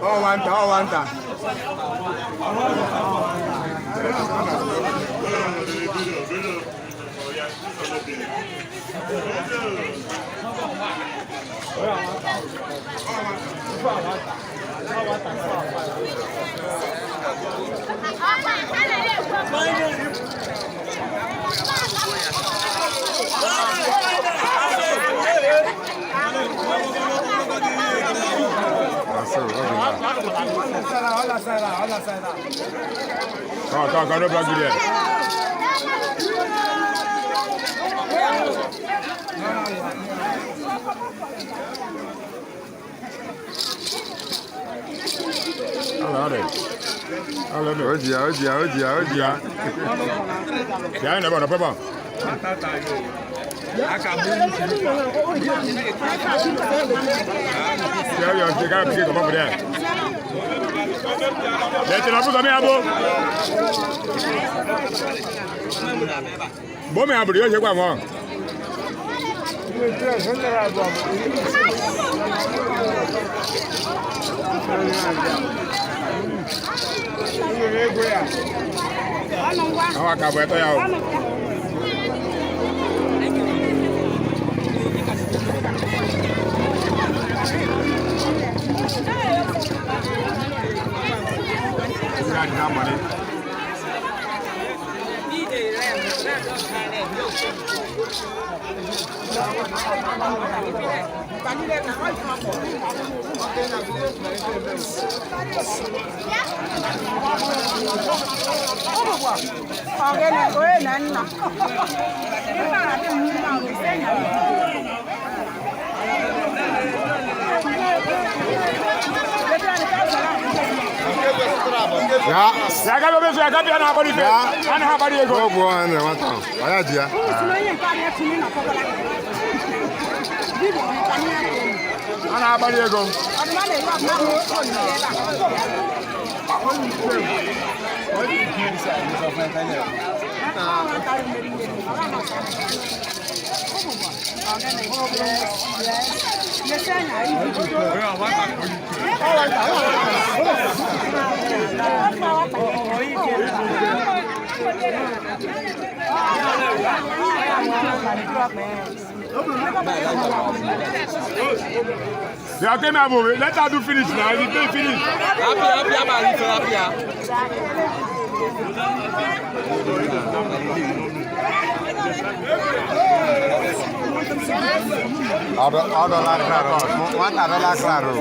Ọ nwata. Come, come, come, no block you there. Hello, hello. Hello, O ji ya, o ji ya, o ji ya, o ji ya. Ya na ba na papa. Ya ya ke ka ke ka there. Le te na bu ka mi abo. Bo mi abo yo se kwa mo. Àwọn akàbọ̀ ẹ̀tọ́ ya o. Ya. Ya ka bẹ ya ka bịa na agbari ife. A na ha agbari ego. Ọ bụ ọ na nwata. Ọ ya ji ya. A na agbari ego. Ya ke mi abo let her do finish now. If you finish. Happy, happy, happy, happy, happy. Ọ dọla klaro. Nwata dọla klaro.